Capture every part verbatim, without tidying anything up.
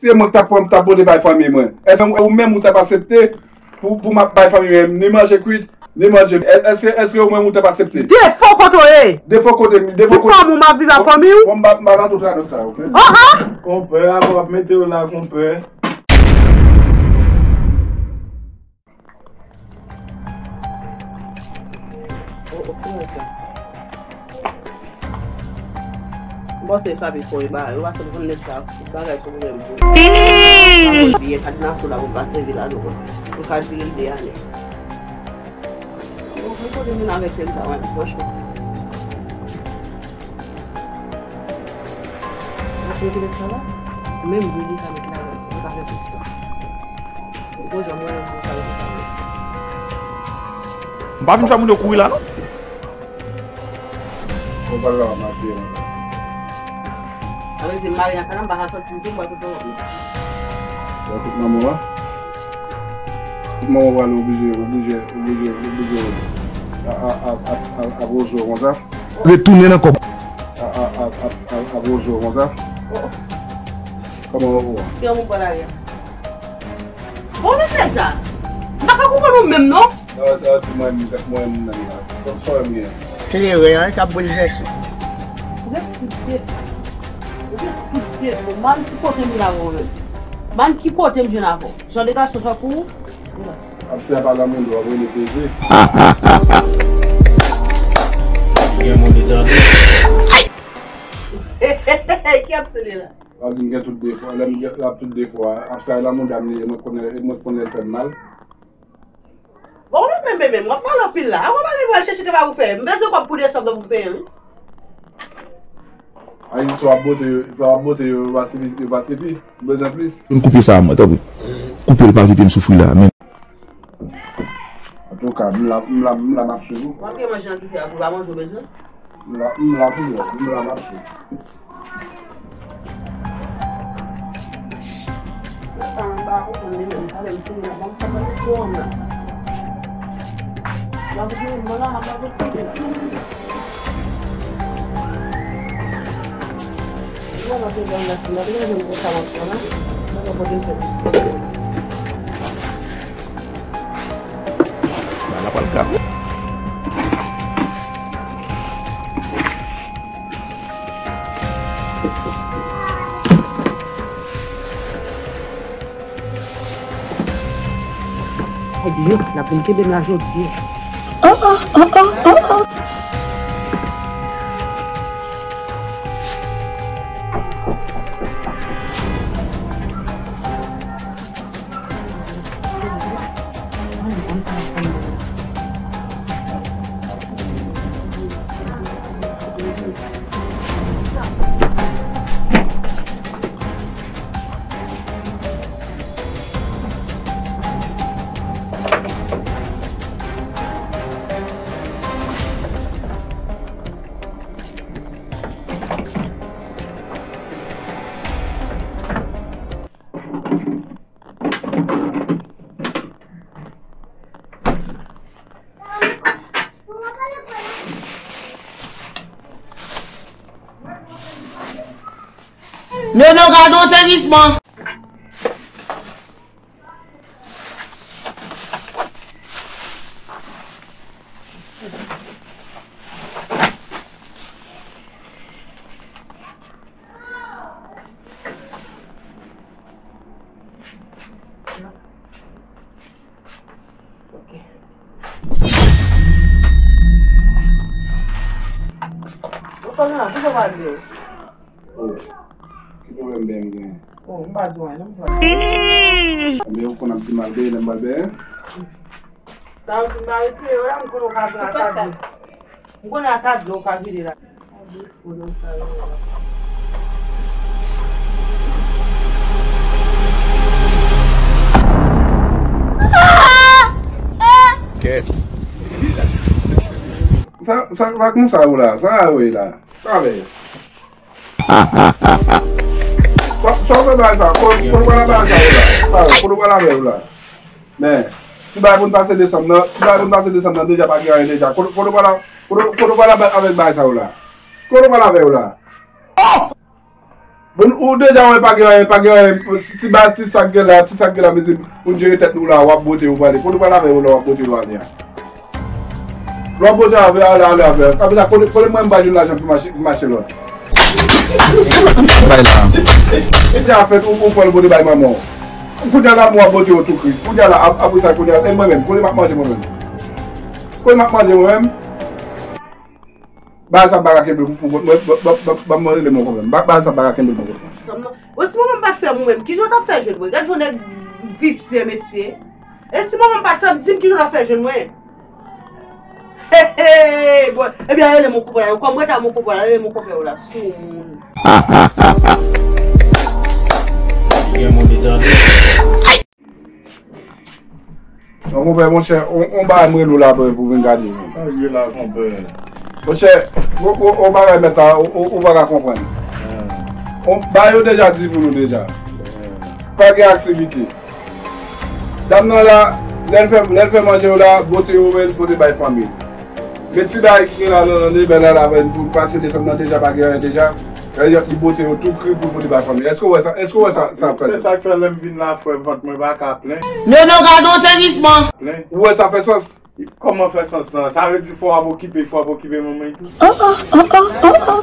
Se mwen k t ap pran, t ap pote bay fanmi mwen. Èske ou menm ou t ap aksepte pou, pou m ap bay fanmi mwen ni manje kwit, ni manje? È-, èske, èske ou menm ou t ap aksepte? Defo kote w ye? Defo kote m, defo kote. Pou fanmi w, m ap viv ak fanmi w? Bon, m pa, m pa nan tout radòt sa, oke? Oho! Konpè, a w ap mete w la, konpè. Bon, se frape fò, e ba, yo pa sot konn nèg sa, tout bagay sou mwen menm tou. Mwen byen, kadnaso la, pou pase vil la, nou, pou ka diri de ane. Bon, mwen kote moun avèk tèm sa, mwen, franchman. Mwen kote sa la, menm bouyi sa met la, mwen pa fè plis tan. Bon, jan mwen, mwen pa fè plis tan. M pa vin fè moun yo kouri la, non. Ou pa la mache. Sa vle di, m mare nan kanal, m pa ka sòti, m tou, m pa kote w. Ou kote manman w a? Kote manman w a, oblije, oblije, oblije, oblije a, a, a, a, a, a gwo zo konsa. Retounen nan kòb. A, a, a, a, a, a gwo zo konsa. Kòman ou a? Ki yon moun pral ale? Bon, mesye sa. M pa ka konprann ou menm, non. Sa, sa, se mwen, mwen, mwen menm la. Sa, sa, mwen. Kleren an k ap boulvèse. Ou gen tout defo. Ou gen tout defo. Man ki kote m vin avè w menm? Man ki kote m jwenn avè w? Jan de gason tankou ou? Ap fè pa lanmou dwa, w ap rele peze. Gen moun ki tande. Ki ap sele la? L ap di m gen tout defo, lè m gen, l ap tout defo a. Ap sa, e lanmou dam li ye, mwen konnen, mwen konnen l fè m mal. Bon, ou menm, menm, menm, w ap pale anpil la. A w ap ale pou al chèche kebab ou fè. M bezwen kòb pou de sòb pou m peye, wi. Ayiti, w ap bote yo, w ap bote yo, yo pa sifi, yo pa sifi. M bezwen plis. Koupe sa a mwen, tanpri. Koupe l, pa kite m soufri la, men. Antouka, m la, m la, m la, m ap swiv ou. W ap gen manje nan dife a pou w pa manje, w bezwen? M la, m la toujou, m la, m ap swiv. Bagay la pral grav wi. Ebyen, l ap vin kenbe m la jodi a. Nono, gade yon sezisman! Ok. Ou konnen la, poukisa w pa di yo? Oh, ki pwoblèm bèyè m genyen? Oh, m pa di w anyen, non, m pa di w anyen. Ebyen, ou konn ap di m al bèyè, lè m pral bèyè? Sa yo fin pa retire yo la, m konnen w ka vin ak kat dlo. M konnen ak kat dlo w ka vide la. Kèt. Sa, sa, sa konsa ou la? Sa a ou ye la? Sa a fè? Sa, sa w fè bagay sa? Kote, kote w pral avè bagay sa ou la? Sa, kote w pral avè ou la? Men, ti bagay pou n pase desanm nan, ti bagay pou n pase desanm nan, deja pa gen anyen deja. Kote, kote w pral, kote, kote w pral avè, avèk bagay sa ou la? Kote w pral avè ou la? Bon, ou deja wè pa gen anyen, pa gen anyen. Ti ba, ti sa k gen la, ti sa k gen la, mezanmi, pou n jere tèt nou la, w ap bote, ou prale. Kote w prale avè yo la, w ap bote, w ale a. Lè w ap bote avè, ale, ale avè. Apre sa, kote, kote mwen m ba jwenn lajan pou mache, pou mache lòt. Bay la. Deja fèt, ou, ou pran l bote bay manman w. Kounye a la, mwen w ap bote yo tou kri. Kounye a la, ap-, apre sa, kounye a, e mwen menm, kote m ap manje mwen menm? Kote m ap manje mwen menm? Bagay sa pa ka kenbe pou, pou, pou, pou, pou, pou, pou mwen rele mwen konprann. Ba-, bagay sa pa ka kenbe mwen konprann. Bon, si manman m pa t fè m ou menm, kijan w t ap fè jwenn mwen? Gad jan nèg visye, mesye. E si manman m pa t fè m, di m kijan w t ap fè jwenn mwen? He, he! Bon, ebyen, rele mon konpè la. Kòm mwen ta mon konpè la, rele mon konpè yo la. Soumoun. Gen moun li tande. Non, konpè, monchè, on, on bagay m rele w la pou, pou vin gade. Sa vye la, konpè. Monchè, on, on, on bagay mèt la, ou, ou, ou pa ka konprann. On, bagay yo deja di pou nou deja. Pa gen aktivite. Dam nan la, lè l fè, lè l fè manje yo la, bote yo, men l pote bay fanmi l. Men ti bagay ki gen la nan, nan ebèl la, la, pou pase desann nan deja, pa gen anyen deja. Li bote yo tou kri pou l pote bay fanmi l. Èske w wè sa, èske w wè sa, sa ap fèt? Se sa k fè lè m vin la, frè, vant mwen pa ka plen. Men non, gade yon sezisman. Plen. Ou wè sa fè sans? Kòman fè sans lan? Sa vle di fò w ap okipe, fò w ap okipe manman l tou?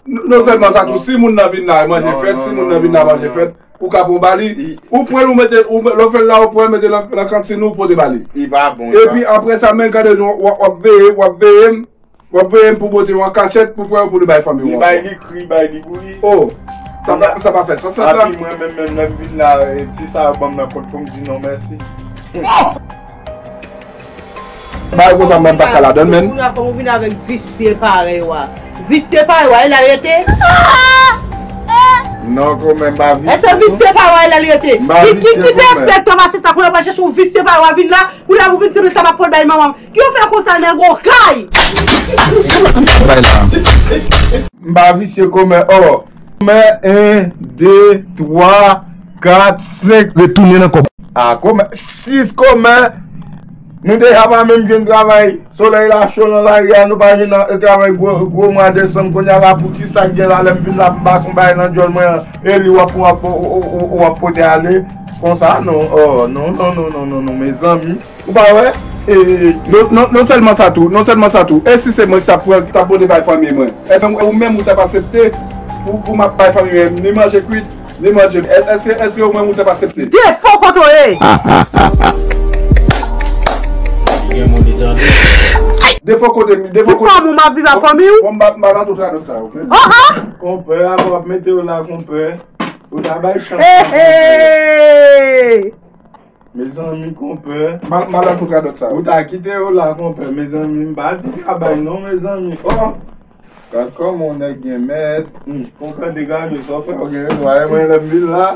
Non, non sèlman sa tou, si moun nan vin la, manje fèt, si moun nan vin la, manje fèt. Ou ka pran ba li, ou pran l, ou mete, ou, lè w fè l la, ou pran l, mete l nan, nan kantin ou, pote ba li. Li pa bon, sa. Epi apre sa, men gade, w, w ap veye, w ap veye m, w ap veye m pou bote yo an kachèt, pou pran yo, pou li bay fanmi w ankò. Li bay, li kri, bay, li bouri. Oh, sa pa, sa pa fè sans, sa, sa. Epi mwen menm, menm, lè m vin la, e, ti sa yo ban m nan kont pou m di non mèsi. Bagay konsa, mwen pa ka ladann, menn. Moun ap fè ou vin avèk visye parèy ou a. Visye parèy ou a, e la l rete? Non, konmè, m pa visye. Èske visye parèy ou a, e la l rete? M pa visye, konmè. Ki, ki, ki derespektan pase sa, kounye a w pral chèche yon visye parèy ou a vin la, kounye a pou vin di, "Men sa m ap pot bay manman m." Ki ou fè konsa, nèg okay? Bay la. M pa visye, konmè, oh. Konmè, en, de, twa, kat, senk. Retounen nan kòb. Ah, konmè, sis, konmè. Nou deja pa menm jwenn travay. Solèy la cho nan lari a, nou pa jwenn nan, e, travay gwo, gwo mwa desanm. Kounye a la, pou ti sa k gen la, lè m vin la, pou m pase yon bagay nan djòl mwen an, e li w ap, w ap, w, w, w, w ap pote ale. Konsa, non, oh, non, non, mezanmi. Ou pa wè? E, non, non, non sèlman sa tou, non sèlman sa tou. E si se mwen ki t ap pran, ki t ap pote bay fanmi mwen? Èske ou menm ou t ap aksepte pou, pou m ap bay fanmi mwen ni manje kwit, ni manje? È-, èske, èske ou menm ou t ap aksepte? Defo kote w ye! Gen moun li tande. Defo kote m, defo kote. Ou fanmi w, m ap viv ak fanmi w? Bon, m pa, m pa nan tout radòt sa, oke? Konpè, a w ap mete yo la, konpè. Ou ta bay chans. Hey, hey! Mezanmi, konpè. M al, m al nan tout radòt sa yo. Ou ta kite yo la, konpè, mezanmi. M pa di kabay non, mezanmi. Oh! Gad kòman yon nèg gen mès. Hmm, konpè, degaje, sa w fè, ou gen rezon. Aye, mwen, lè m vin la,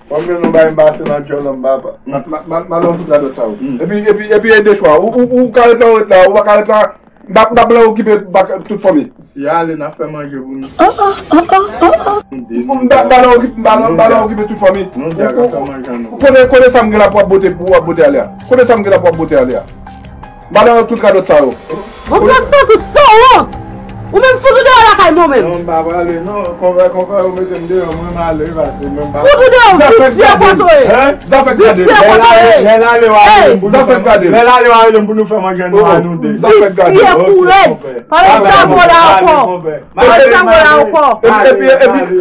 fò m gen yon bagay m pase nan djòl m, papa. M al, m al, m al nan tout radòt sa yo. Hmm. Epi, epi, epi, e de chwa. Ou, ou, ou ka ret la, ou ret la. Ou pa ka ret la. M pa, m pa blan okipe tout fanmi. Si ale, n ap fè manje pou nou. M pa, m pa blan okipe, m pa, m pa blan okipe tout fanmi. Ou, ou, ou, kote, kote sa m gen la pou w ap bote, pou w ap bote ale a? Kote sa m gen la pou w ap bote ale a? M pa nan tout radòt sa yo. Bon, Gason, ou sanwont! Ou menm fout ou deyò lakay mwen menm! Non, m pa prale, non. Konpè, konpè, ou mete m deyò, mwen m ale, pase mwen m pa. Fout ou deyò, visye kote w ye! Visye kote w ye! Lè l ale, w a rele m pou nou fè manje. Lè l ale, w a rele m pou nou fè manje nou a nou de. Visye pou rèd! Pa mete zango la ankò. Pa mete zango la ankò. Epi, epi, epi.